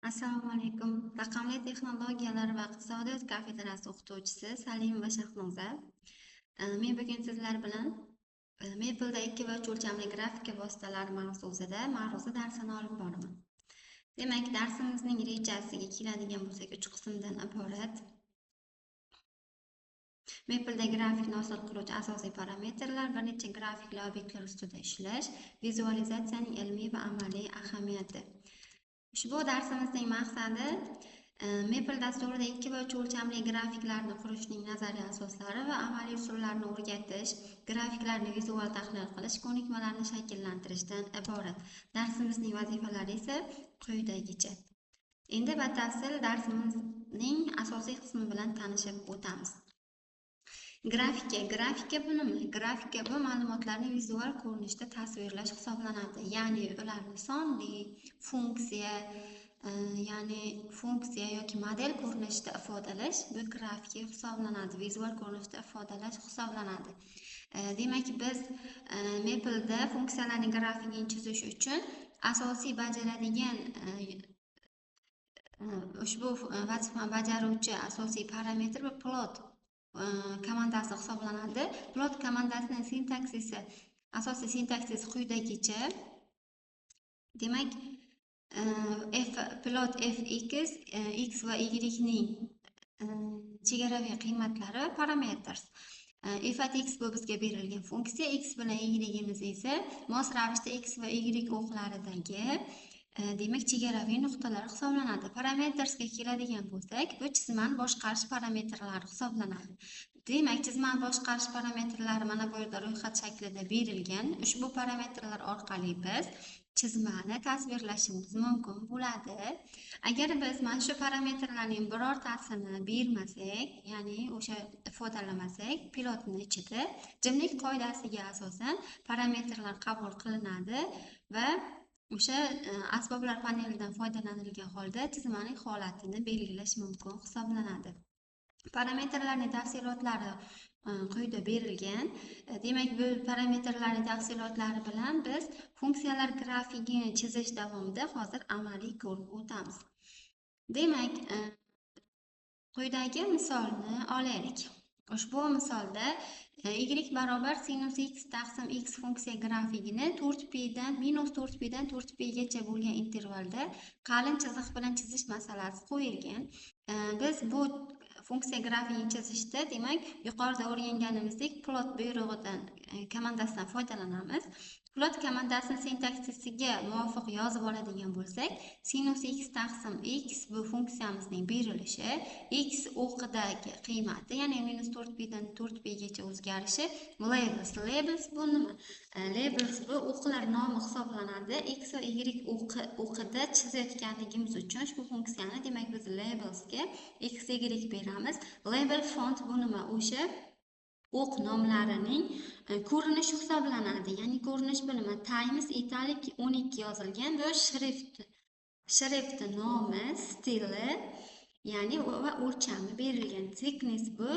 Assalomu alaykum. Raqamli texnologiyalar va iqtisodiyot kafedrasi o'qituvchisi Salimova Shahnoza. Men bugun sizlar bilan Maple'da 2 va 3 o'lchamli grafika vositalari mavzusida ma'ruza darsini olib boraman. Demak, darsimizning rejasiga keladigan bo'lsak, 3 qismdan iborat. Maple'da grafikni hosil qiluvchi asosiy parametrlar, bir necha grafikli obyektlar ustida ishlash, vizualizatsiyaning ilmiy va amaliy ahamiyati. Ushbu darsimizning maqsadi Maple dasturida 2 va 3 o'lchamli grafiklarni qurishning nazariy asoslari va amaliy usullarini o'rgatish, grafiklarni vizual tahlil qilish, ko'nikmalarni shakllantirishdan iborat. Darsimizning vazifalari esa quyidagicha. Endi batafsil darsimizning asosiy qismi bilan tanishib o'tamiz. Grafika. Grafika bu nima? Grafika bu ma'lumotlarni vizual ko'rinishda tasvirlash hisoblanadi. Ya'ni ularni sonli, funksiya, ya'ni funksiya yoki model ko'rinishida ifodalash bu grafika hisoblanadi. Vizual ko'rinishda ifodalash hisoblanadi. Demak, biz Maple'da funksiyalarning grafikini chizish uchun asosiy bajaradigan ushbu vazifani bajaruvchi asosiy parametr bu plot komandasi hisoblanadi. Plot komandasining sintaksisi, asosiy sintaksisi quyidagicha. Demak, f plot fx, x va y ning chegaraviy qiymatlari parameters. F at x bu bizga berilgan funksiya, x bilan y'imiz esa mos ravishda x va y o'qlaridagi demak chegaraviy nuqtalar hisoblanadi. Parametersga keladigan bo'lsak, bu chizmani boshqarish parametrlari hisoblanadi. Demak, chizmani boshqarish parametrlari mana bu yerda ro'yxat shaklida berilgan. Ushbu parametrlar orqali biz chizmani tasvirlashimiz mumkin bo'ladi. Agar biz mana shu parametrlarning birortasini bermasak, ya'ni o'sha ifodalamasak, pilotning ichida jimlik qoidasiga asosan parametrlar qabul qilinadi va o'sha asboblar panelidan foydalanilgan holda chizmaning holatini belgilash mumkin hisoblanadi. Parametrlarning tafsilotlari quyida berilgan. Demak, bu parametrlarning tafsilotlari bilan biz funksiyalar grafikini chizish davomida hozir amaliy ko'rib o'tamiz. Demak, quyidagi misolni olaylik. Ushbu misolda y barobar sinus x taqsim x funksiya grafikini 4pi dan -4pi dan 4pi gacha bo'lgan intervalda qalin chiziq bilan chizish masalasi qo'yilgan. Biz bu funksiya grafikini chizishda, demak, yuqorida o'rganganimizdek plot buyrug'idan, komandasidan foydalanamiz. Plot komandasining sintaksisiga muvofiq yozib oladigan bo'lsak, sinus x taqsim x bu funksiyamizning berilishi, x o'qidagi qiymati, ya'ni -4pi dan 4pi gacha o'zgarishi, labels. Labels bu nima? Labels bu o'qlar nomi hisoblanadi. X va y o'qida chizayotganligimiz uchun ushbu funksiyani, demak, biz labelsga x, y beramiz. Label font bu nima? O'sha o'q nomlarining ko'rinishi hisoblanadi. Ya'ni ko'rinish bu nima? Times italic 12 yozilgan bu shrift, shrift nomi, stili, ya'ni va o'lchami berilgan. Thickness bu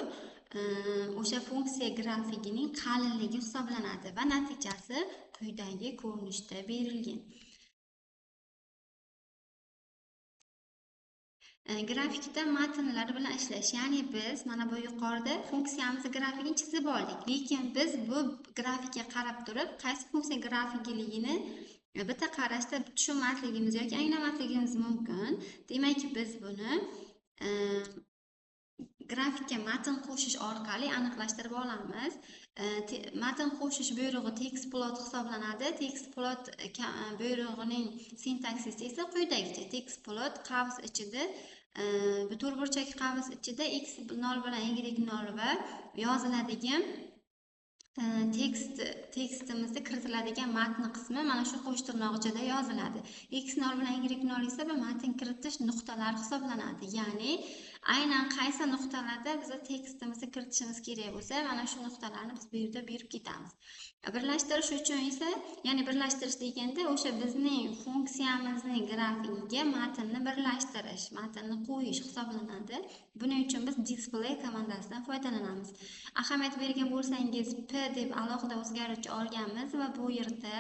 o'sha funksiya grafigining qalinligi hisoblanadi va natijasi quyidagi ko'rinishda berilgan. Grafikda matnlar bilan ishlash, ya'ni biz mana bu yuqorida funksiyamiz grafikini chizib oldik, lekin biz bu grafikka qarab turib qaysi funksiya grafikiligini bitta qarashda tushunmasligimiz yoki anglamasligimiz mumkin. Demak, biz buni grafikka matn qo'shish orqali aniqlashtirib olamiz. Matn qo'shish buyrug'i text plot hisoblanadi. Text plot buyrug'ining sintaksisi esa quyidagicha: text plot qavs ichida to'rtburchak qavs ichida x 0 bilan y 0 va yoziladigan tekstimizda kiritiladigan matn qismi mana shu qo'sh tirnoq ichida yoziladi. X 0 bilan y 0 esa bu matn kiritish nuqtalari hisoblanadi. Ya'ni aynan qaysi nuqtalarda biz tekstimizni kiritishimiz kerak bo'lsa, mana shu nuqtalarni biz bu yerda berib ketamiz. Birlashtirish uchun esa, ya'ni birlashtirish deganda o'sha bizning funksiyamizning grafigiga matnni birlashtirish, matnni qo'yish hisoblanadi. Buning uchun biz display komandasidan foydalanamiz. Ahamiyat bergan bo'lsangiz, p deb alohida o'zgaruvchi olganmiz va bu yerda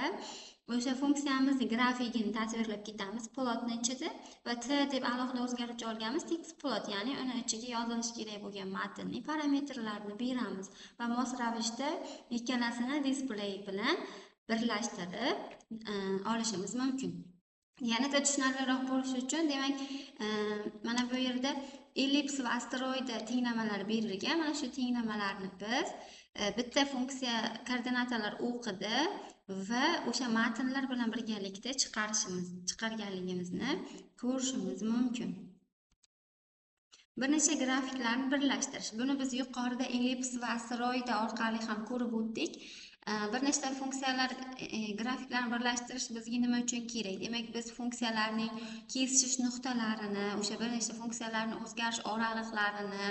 O'sha funksiyamizni grafikini tasvirlab ketamiz plotni ichida va t deb alohida o'zgaruvchi olganmiz, text plot, ya'ni uni ichiga yozilishi kerak bo'lgan matnning parametrlarini beramiz va mos ravishda ikkalasini display bilan birlashtirib olishimiz mumkin. Yanada tushunarliroq bo'lishi uchun, demak, mana bu yerda ellips va asteroida tenglamalar berilgan. Mana shu tenglamalarni biz bitta funksiya koordinatalar o'qida va o'sha matnlar bilan birgalikda chiqarganligimizni ko'rishimiz mumkin. Bir necha grafiklarni birlashtirish. Buni biz yuqorida ellips va asteroida orqali ham ko'rib o'tdik. Bir nechta funksiyalar grafiklarni birlashtirish bizga nima uchun kerak? Demak, biz funksiyalarning kesishish nuqtalarini, o'sha bir nechta funksiyalarning o'zgarish oraliqlarini,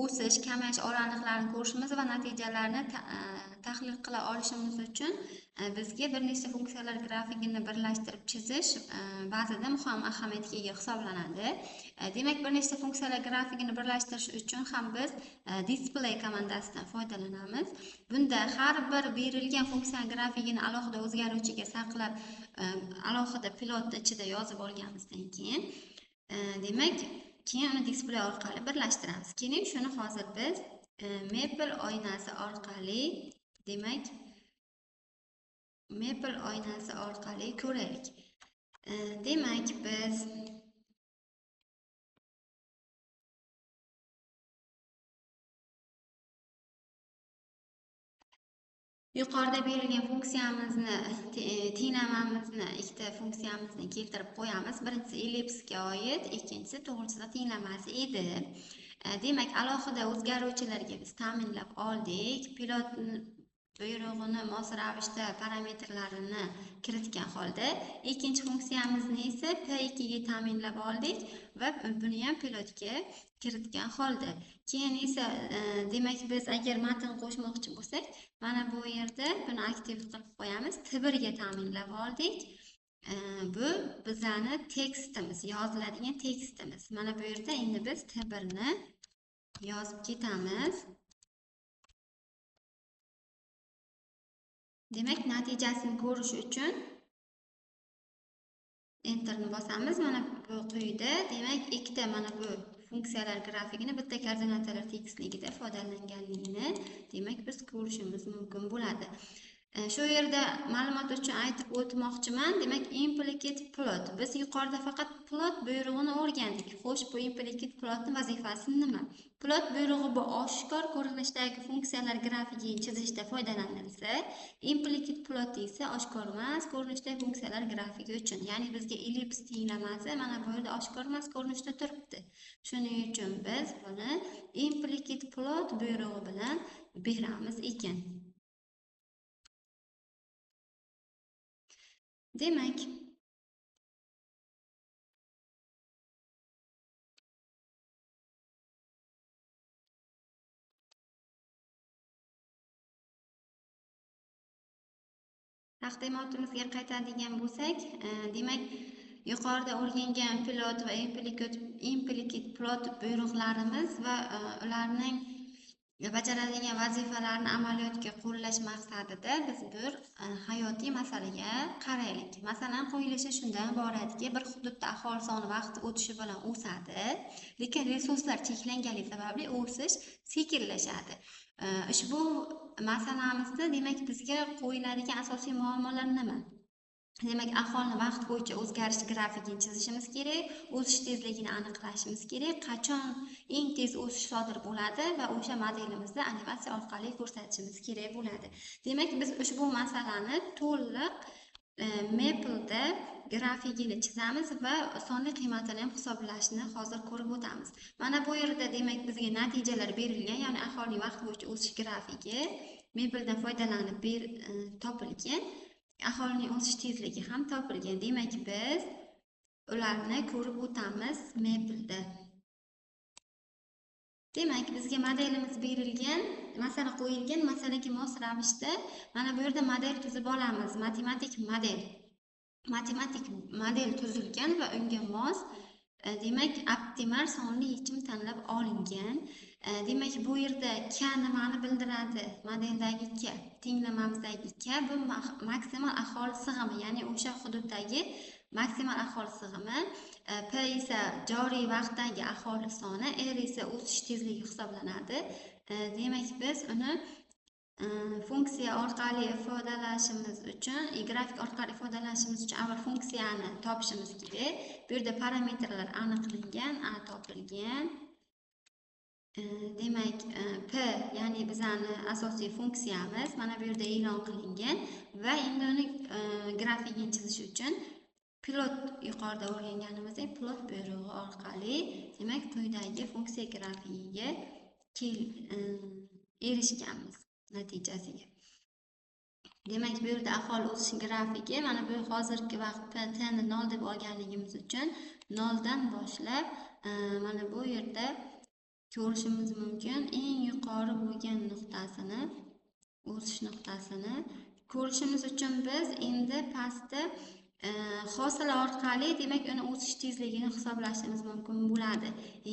o'sish, kamayish oraliqlarini ko'rishimiz va natijalarni tahlil qila olishimiz uchun bizga bir nechta funksiyalar grafikini birlashtirib chizish ba'zida muhim ahamiyatga ega hisoblanadi. Demak, bir nechta funksiyalar grafikini birlashtirish uchun ham biz display komandasidan foydalanamiz. Bunda har bir berilgan funksiya grafikini alohida o'zgaruvchiga saqlab, alohida plotni ichida yozib olganimizdan keyin, demak, keyin uni display orqali birlashtiramiz. Keling, shuni hozir biz Maple oynasi orqali, demak, Maple oynasi orqali ko'raylik. Demak, biz yuqorida berilgan funksiyamizni, tenglamamizni, ikkita funksiyamizni keltirib qo'yamiz. Birinchisi ellipsga oid, ikkinchisi to'g'ri tenglamasi edi. Demak, alohida o'zgaruvchilarga biz ta'minlab oldik. Pilot buyrug'ini mos ravishda parametrlarini kiritgan holda, ikkinchi funksiyamizni esa P2 ga ta'minlab oldik va buni ham pilotga kiritgan holda. Keyin esa demak, biz agar matn qo'shmoqchi bo'lsak, mana bu yerda buni aktiv qilib qo'yamiz. T1 ga ta'minlab oldik. Bu bizani tekstimiz, yoziladigan tekstimiz. Mana bu yerda endi biz T1 ni yozib ketamiz. Demak, natijasini ko'rish uchun Enterni bosamiz. Mana bu quyida, demak, ikkita mana bu funksiyalar grafikini bitta koordinatalar tekstligida foydalanganligini, demak, biz ko'rishimiz mumkin bo'ladi. Shu yerda ma'lumot uchun aytib o'tmoqchiman. Demak, implicit plot. Biz yuqorida faqat plot buyrug'ini o'rgandik. Xo'sh, bu implicit plotning vazifasi nima? Plot buyrug'i bu oshkor ko'rinishdagi funksiyalar grafikini chizishda foydalanilsa, implicit plot esa oshkor emas ko'rinishdagi funksiyalar grafiki uchun. Ya'ni bizga ellips tenglamasi mana bu yerda oshkor emas ko'rinishda turibdi. Shuning uchun biz buni implicit plot buyrug'i bilan beramiz ekan. Demak, taqdimotimizga qaytadigan bo'lsak, demak, yuqorida o'rgangan plot va implicit plot buyruqlarimiz va ularning bajaradigan vazifalarni amaliyotga qo'llash maqsadida biz bir hayotiy masalaga qaraylik. Masalan, qo'yilishi shundan iboratki, bir hududda aholi soni vaqt o'tishi bilan o'sadi, lekin resurslar cheklanganligi sababli o'sish sekinlashadi. Ushbu masalamizda, demak, bizga qo'yiladigan asosiy muammolar nima? Demak, aholini vaqt bo'yicha o'zgarish grafikini chizishimiz kerak, o'sish tezligini aniqlashimiz kerak, qachon eng tez o'sish sodir bo'ladi va o'sha modelimizda animatsiya orqali ko'rsatishimiz kerak bo'ladi. Demak, biz ushbu masalani to'liq Maple'da grafikini chizamiz va sonli qiymatini ham hisoblashni hozir ko'rib o'tamiz. Mana bu yerda, demak, bizga natijalar berilgan, ya'ni aholining vaqt bo'yicha o'sish grafiki Maple'dan foydalanib topilgan. Aholining o'sish tezligi ham topilgan. Demak, biz ularni ko'rib o'tamiz Maple'da. Demak, bizga modelimiz berilgan, masala qo'yilgan, masalaga mos ravishda mana bu yerda model tuzib olamiz. Matematik model. Matematik model tuzilgan va unga mos, demak, optimal sonli yechim tanlab olingan. Demak, bu yerda k nimani bildiradi? Modeldagi k, tenglamamizdagi k bu maksimal aholi sig'imi, ya'ni o'sha hududdagi maksimal aholi sig'imi. P esa joriy vaqtdagi aholi soni, R esa o'sish tezligi hisoblanadi. Demak, biz uni funksiya orqali ifodalashimiz uchun, grafik orqali ifodalashimiz uchun avval funksiyani topishimiz kerak. Bu yerda parametrlar aniqlangan, a topilgan. Demak, p ya'ni bizani asosiy funksiyamiz mana bu yerda e'lon qilingan va endi uni grafikini chizish uchun plot yuqorida o'rganganimizdek plot buyrug'i orqali demak quyidagi funksiya grafigiga erishganmiz natijasiga. Demak, bu yerda aholi o'sish grafigi mana bu hozirgi vaqtda t ni 0 deb olganligimiz uchun 0 dan boshlab mana bu yerda ko'rishimiz mumkin eng yuqori bo'lgan nuqtasini, o'sish nuqtasini ko'rishimiz uchun biz endi pastda hosil orqali demak uni o'sish tezligini hisoblashimiz mumkin bo'ladi.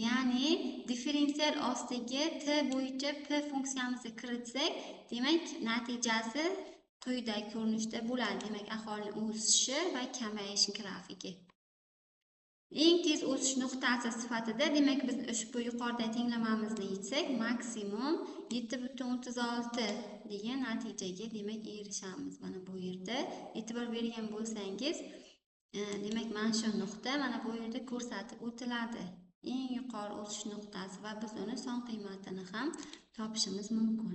Ya'ni differensial ostiga t bo'yicha p funksiyamizni kiritsak, demak natijasi quyidagi ko'rinishda bo'ladi. Demak, aholining o'sishi va kamayish grafiki. Eng tez o'sish nuqtasi sifatida demak biz ushbu yuqorida tenglamamizni yechsak, maksimum 7.36 degan natijaga demak erishamiz. Mana bu yerda e'tibor bergan bo'lsangiz, demak mana shu nuqta mana bu yerda ko'rsatib o'tiladi. Eng yuqori o'sish nuqtasi va biz uni son qiymatini ham topishimiz mumkin.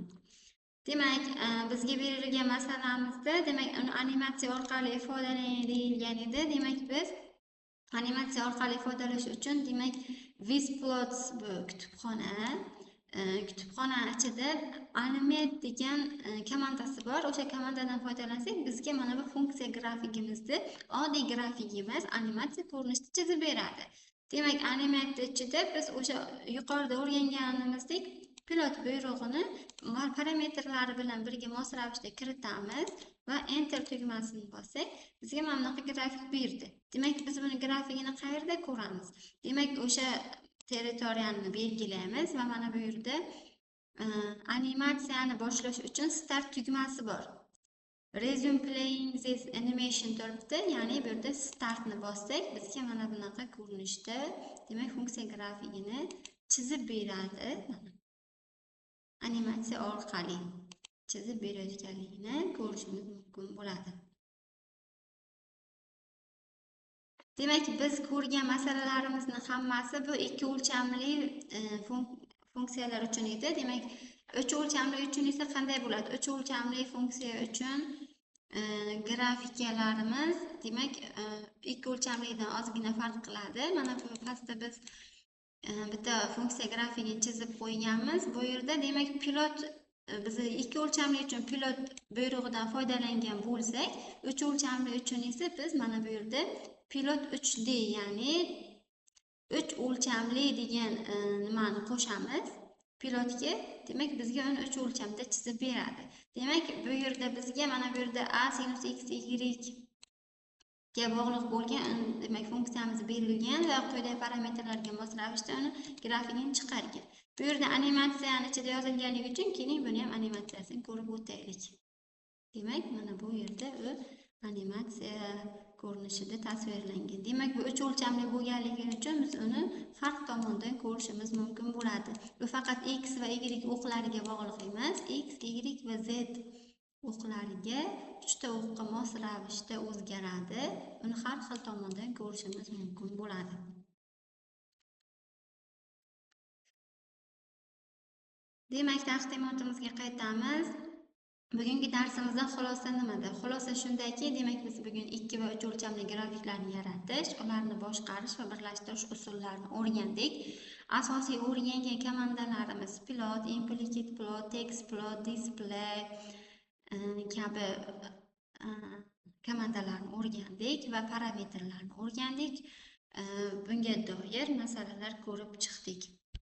Demak, bizga berilgan masalamizda demak uni animatsiya orqali ifodalang deyilgan edi. Demak, biz animatsiya orqali ifodalash uchun demak VisPlots bu kutubxona, kutubxona ichida animate degan komandasi bor. O'sha komandadan foydalansak bizga mana bu funksiya grafikimizni oddiy grafik emas, animatsiya ko'rinishida chizib beradi. Demak, animate ichida biz o'sha yuqorida o'rganganimizdek plot buyrug'ini parametrlari bilan birga mos ravishda kiritamiz va enter tugmasini bossak, bizga mana bunaqa grafik berdi. Demak, biz buni grafikini qayerda ko'ramiz? Demak, o'sha territoriyani belgilaymiz va mana bu yerda animatsiyani boshlash uchun start tugmasi bor. Resume playing this animation turibdi, ya'ni bu yerda startni bossak, bizga mana bunaqa ko'rinishda demak funksiya grafikini chizib beradi. Mana animatsiya orqali chizib berayotganligini ko'rishimiz mumkin bo'ladi. Demak, biz ko'rgan masalalarimizni hammasi bu ikki o'lchamli funksiyalar uchun edi. Demak, uch o'lchamli uchun esa qanday bo'ladi? Uch o'lchamli funksiya uchun grafikalarimiz demak ikki o'lchamlidan ozgina farq qiladi. Mana bu pastda biz bitta funksiya grafikini chizib qo'yganmiz. Bu yerda demak plot biz ikki o'lchamli uchun plot buyrug'idan foydalangan bo'lsak, uch o'lchamli uchun esa biz mana bu yerda plot 3D, ya'ni 3 o'lchamli degan nimani qo'shamiz plotga. Demak, bizga uni 3 o'lchamda chizib beradi. Demak, bu yerda bizga mana bu yerda a sinus x y ga bog'liq bo'lgan demak funksiyamiz berilgan va quyidagi parametrlarga mos ravishda uni grafikini chiqargan. Bu yerda animatsiyani ichida yozilganligi uchun keling buni ham animatsiyasini ko'rib o'taylik. Demak, mana bu yerda u animatsiya ko'rinishida tasvirlangan. Demak, bu uch o'lchamli bo'lganligi uchun biz uni har tomondan ko'rishimiz mumkin bo'ladi. Bu faqat x va y o'qlariga bog'liq emas, x, y va z o'qlariga uchta o'qqa mos ravishda o'zgaradi. Uni har xil tomondan ko'rishimiz mumkin bo'ladi. Demak, taqdimotimizga qaytamiz. Bugungi darsimizdan xulosa nimada? Xulosa shundaki, demak biz bugun 2 va 3 o'lchamli grafiklarni yaratish, ularni boshqarish va birlashtirish usullarini o'rgandik. Asosiy o'rgangan komandalarimiz plot, implicit plot, text plot, display kabi komandalarni o'rgandik va parametrlarni o'rgandik. Bunga doir masalalar ko'rib chiqdik.